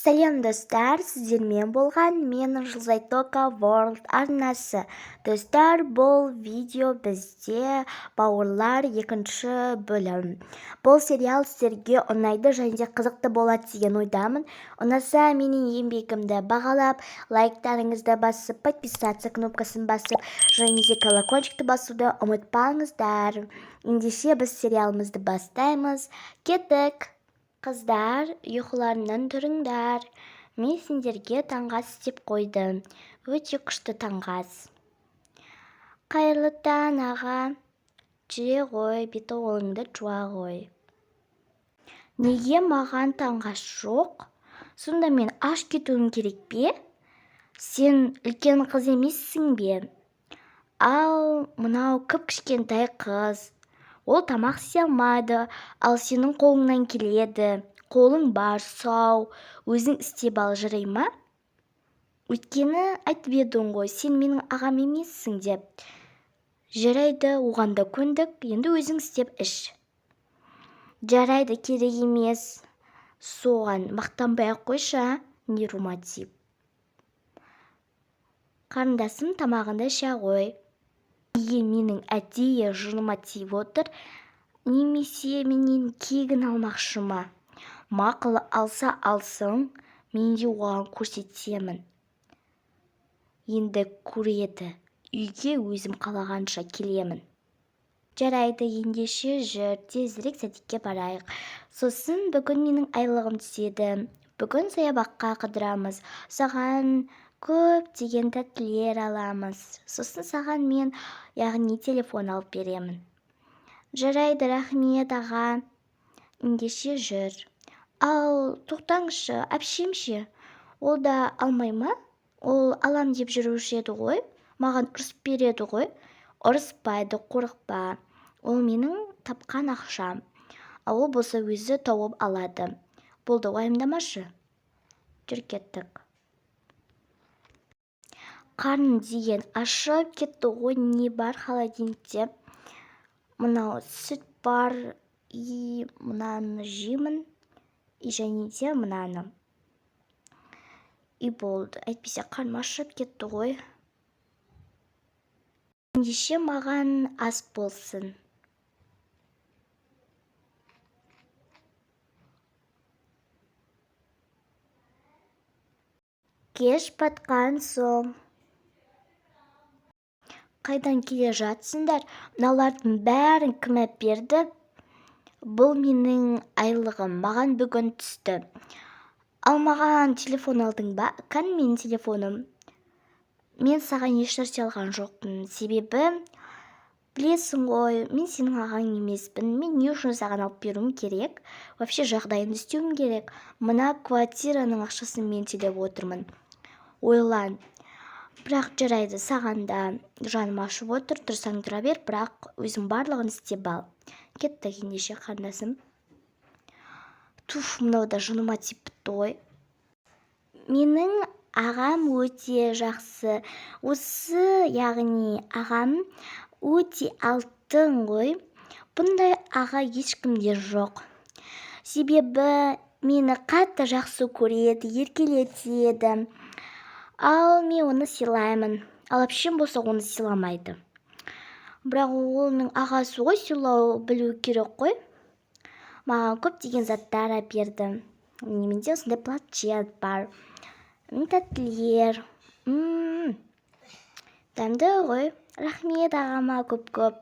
Сәлем, достар! Сіздермен болған мен, Жұлдызай World арнасы. Достар, бұл видео бізде «Бауырлар» екінші бөлім. Бұл сериал сіздерге ұнайды және де қызықты болады деген ойдамын. Ұнаса, менің еңбегімді бағалап, лайктарыңызды басып, подписаться кнопкасын басып және де колокольчикті басуды ұмытпаңыздар. Ендеше біз сериалымызды бастаймыз. Кеттік! Қыздар, ұйқыларыңнан тұрыңдар. Мен сендерге таңғы ас істеп қойдым. Өте күшті таңғы ас. Қайырлы таң, аға! Жүре ғой, беті-қолыңды жуа ғой. Неге маған таңғы ас жоқ? Сонда мен аш кетуім керек пе? Сен үлкен қыз емессің бе? Ал мынау кіп-кішкентай қыз, ол тамақ істей алмайды, ал сенің қолыңнан келеді. Қолың бар, сау, өзің істеп ал, жарай ма? Өйткені айтып едің ғой, сен менің ағам емессің деп. Жарайды, оған да көндік, енді өзің істеп іш. Жарайды, керек емес. Соған мақтанбай ақ қойшы, а, нервыма тиіп. Қарындасым, тамағыңды іше ғой. Неге менің әдейі жыныма тиіп отыр немесе менен кегін алмақшы ма? Мақұл, алса алсын, мен де оған көрсетемін. Енді көреді, үйге өзім қалағанша келемін. Жарайды, ендеше жүр, тезірек садикке барайық. Сосын бүгін менің айлығым түседі. Бүгін саябаққа қыдырамыз. Саған көптеген тәттілер аламыз. Сосын саған мен, яғни, телефон алып беремін. Жарайды, рахмет, аға. Ендеше жүр. Ал тоқтаңызшы, әпшем ше? Ол да алмай ма? Ол алам деп жүруші еді ғой. Маған ұрысып береді ғой. Ұрыспайды, қорықпа. Ол менің тапқан ақшам. Ал ол болса өзі тауып алады. Болды, уайымдамашы. Жүр, кеттік. Қарным деген ашып кетті ғой. Не бар холодильникте? Мынау сүт бар, и мынаны жеймін, и және де мынаны, и болды. Әйтпесе қарным ашып кетті ғой. Ендеше маған ас болсын. Кеш батқан соң. Қайдан келе жатсыңдар? Мыналардың бәрін кім әперді? Бұл менің айлығым, маған бүгін түсті. Ал маған телефон алдың ба? Кәні менің телефоным? Мен саған ешнәрсе алған жоқпын. Себебі білесің ғой, мен сенің ағаң емеспін. Мен не үшін саған алып беруім керек? Вообще жағдайыңды істеуім керек. Мына квартираның ақшасын мен төлеп отырмын. Ойлан. Бірақ жарайды, саған да жаным ашып отыр. Тұрсаң тұра бер, бірақ өзің барлығын істеп ал. Кеттік ендеше, қарындасым. Туф, мынау да жыныма тиіп бітті ғой. Менің ағам өте жақсы. Осы, яғни, ағам өте алтын ғой. Бұндай аға ешкімде жоқ. Себебі мені қатты жақсы көреді, еркелетеді. Ал мен оны сыйлаймын. Ал әпшем болса, оны сыйламайды. Бірақ оның ағасы ғой, сыйлау білу керек қой. Маған көптеген заттар әперді. Міне, менде осындай планшет бар, тәттілер. Дәмді ғой. Рахмет ағама көп көп.